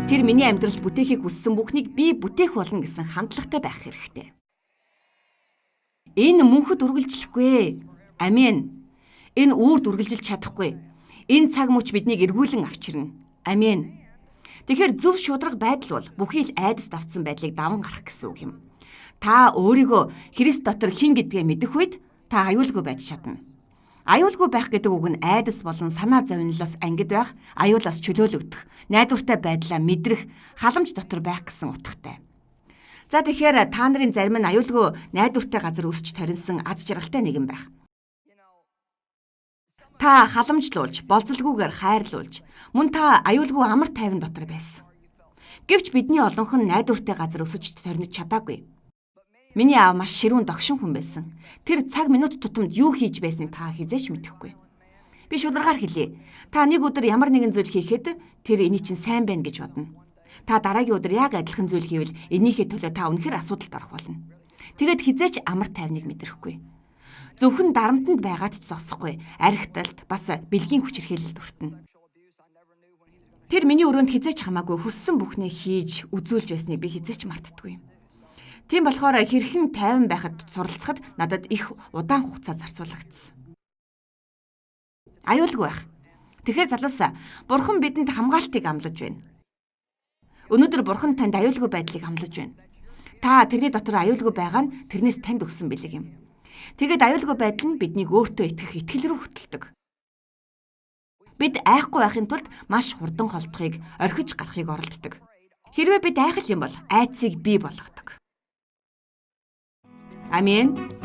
Тэр миний амьдралд бүтээхийг хүссэн бүхнийг би бүтээх болно гэсэн хандлагатай байх хэрэгтэй. Энэ мөнхөд үргэлжлэхгүй. Амен. Энэ үрд үргэлжилж чадахгүй. Энэ цаг мөч биднийг эргүүлэн авчирна. Амен. Тэгэхээр зөв шударга байдал бол бүхий л айдас давтсан байдлыг даван гарах гэсэн үг юм. Та өөрийгөө Христ дотор хэн гэдгээ мэдэх үед та аюулгүй байж чадна. Аюулгүй байх гэдэг үг нь айдас болон санаа зовнилоос ангид байх, аюулаас чөлөөлөгдөх, найдвартай байдлаа мэдрэх, халамж дотор байх гэсэн утгатай. За, тэгэхээр та нарын зарим нь аюулгүй, найдвартай газар өсч торинсон аз жаргалтай нэгэн байх. Та халамжлуулж, болзолгүйгээр хайрлуулж, мөн та аюулгүй амар тайван дотор байсан. Гэвч бидний олонх нь найдвартай газар өсөж торнож чадаагүй. Миний аав маш ширүүн, догшин хүн байсан. Тэр цаг минут тутамд юу хийж байсныг та хэзээ ч мэдэхгүй. Би шуларгаар хэлье. Та нэг өдөр ямар нэгэн зүйл хийхэд тэр эний чинь сайн байна гэж бодно. Та дараагийн өдөр яг адилхан зүйл хийвэл энийхээ төлөө та үнэхээр асуудалд орох болно. Тэгээд хэзээ ч амар тайвныг мэдрэхгүй. Зөвхөн дарамтанд байгаад ч зогсохгүй. Архиталд, бас бэлгийн хүчирхийлэлд өртөнө. Тэр миний өрөөнд хэзээ ч хамаагүй хүссэн бүхнээ хийж үзүүлж байсныг би хэзээ ч мартдаггүй. Тийм болохоор хэрхэн тайван байхад суралцахад надад их удаан хугацаа зарцуулагдсан. Аюулгүй байх. Тэгэхээр, залуусаа, Бурхан бидэнд хамгаалтыг амлаж байна. Өнөөдөр Бурхан танд аюулгүй байдлыг амлаж байна. Та тэрний дотор аюулгүй байгаа нь тэрнээс танд өгсөн бэлэг юм. Тэгээд аюулгүй байдал нь биднийг өөртөө итгэх итгэл рүү хөтэлдэг. Бид айхгүй байхын тулд маш хурдан холдохыг, орхиж гарахыг оролддог. Хэрвээ бид айх юм бол айдсыг бий болгодог. Амен.